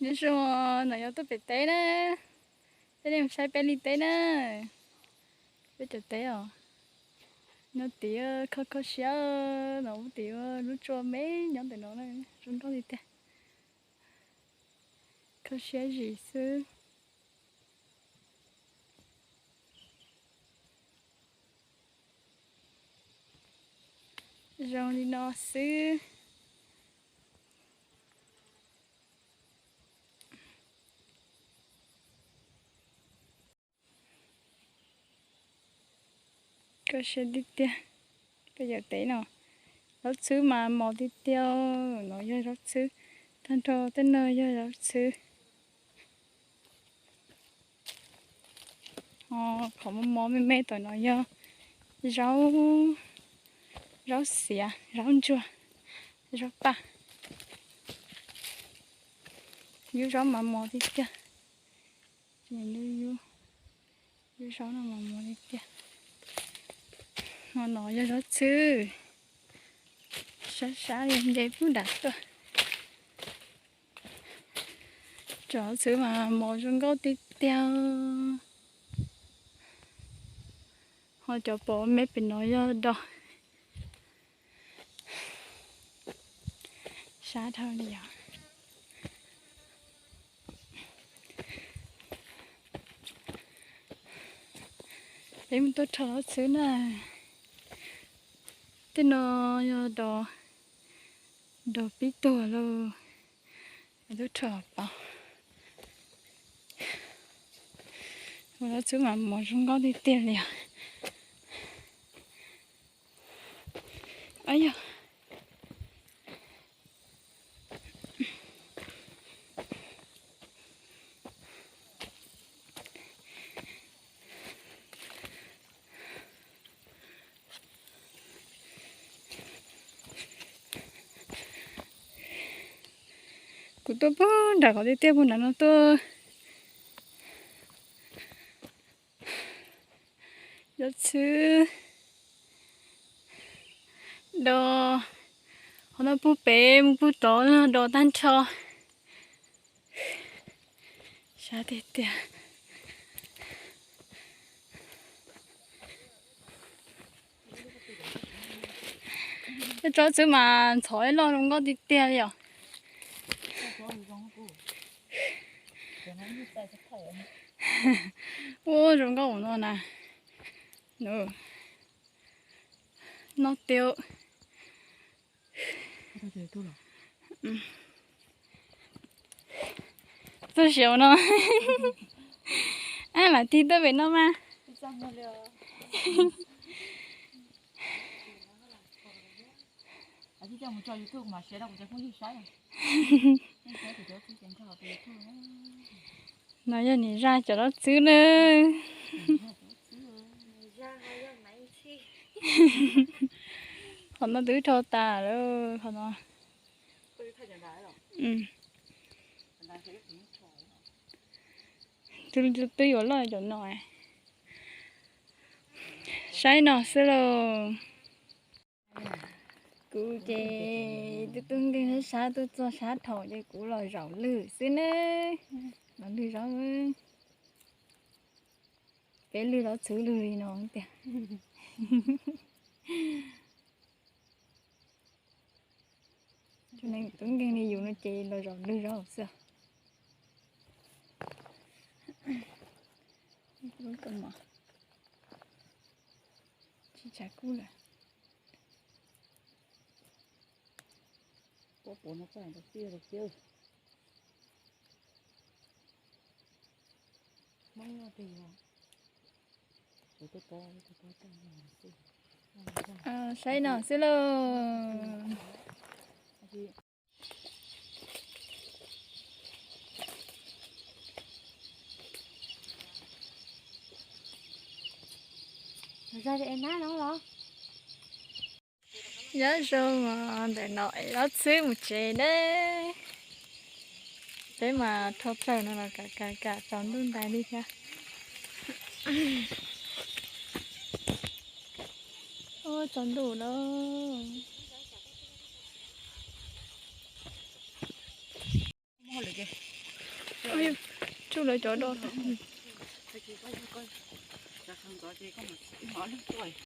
Nyob zoo, no yog tuaj pem teb na, peb mus saib peb li teb na, peb cov teb os. Nyob tid kho kho siab, no ub tid lub tsua me nyob ntawm no zoo nkauj li tiag. Kho siab zim xwb. Zoo li no xwb. Kho siab tiag tiag. Peb cov teb no, zaub txhwb mas mos tiag tiag. No yog zaub txhwb, tag nrho tej no yog zaub txhwb. Qhov mos mos me me tom no yog zaub, zaub xiav, zaub ntsuag, zaub paj. Yub zaub mas mos tiag tiag. Yub zaub no mas mos tiag tiag. No no yog zaub txhwb. Sab sab li nce pub nram tuaj. Cov zaub txhwb mas mos zoo nkauj tiag tiag. Ho cov pom me pem no yog dos. Sab dhau li os. Peb mus tuaj rho zaub txhwb na. Tej no yog dos, dos pib tuag lauj. Tuaj rho pauv. Ua zaub txhwb mas mos zoo nkauj tiag tiag li os. Ab yog. Kuv tuaj puag nram qhov tiaj tiaj puag nram no tuaj. Zaub txhwb. Dos, qhov no puag pem mus puag tod los dos tag nrho. Sab tiag tiag. Tej zaub txhwb mas ntxhov ib loj zoo nkauj tiag tiag li os. Ua zoo nkauj ua no na. Noj tiag. Txog siav no. Ab, mam tig tuaj pem no mas. No yog niam zaj cov zaub txhwb na. Qhov no twb rho tas lawm, qhov no. Twb yuav loj cov no. Saib no xwb lauj. Kuv ces twb tub nkeeg sab sab tuaj txog sab thaum ces kuv los zaum lwg xwb ne. Los lwg zaub, peb lwg zaub txhwb lwg li no tiag. Tub nkeeg li yus no ces los zaum lwg zaub xwb. Tsis tshav kub lawm. Saib no xwb lauj. Nyob zoo, ntawm no es zaub txhwb mus tsev ne. Peb mas rho plaws no los kam kam kam tsaus ntuj ntais li thiab. Ua tsaus ntuj lawm. Tsuj lawv cov do.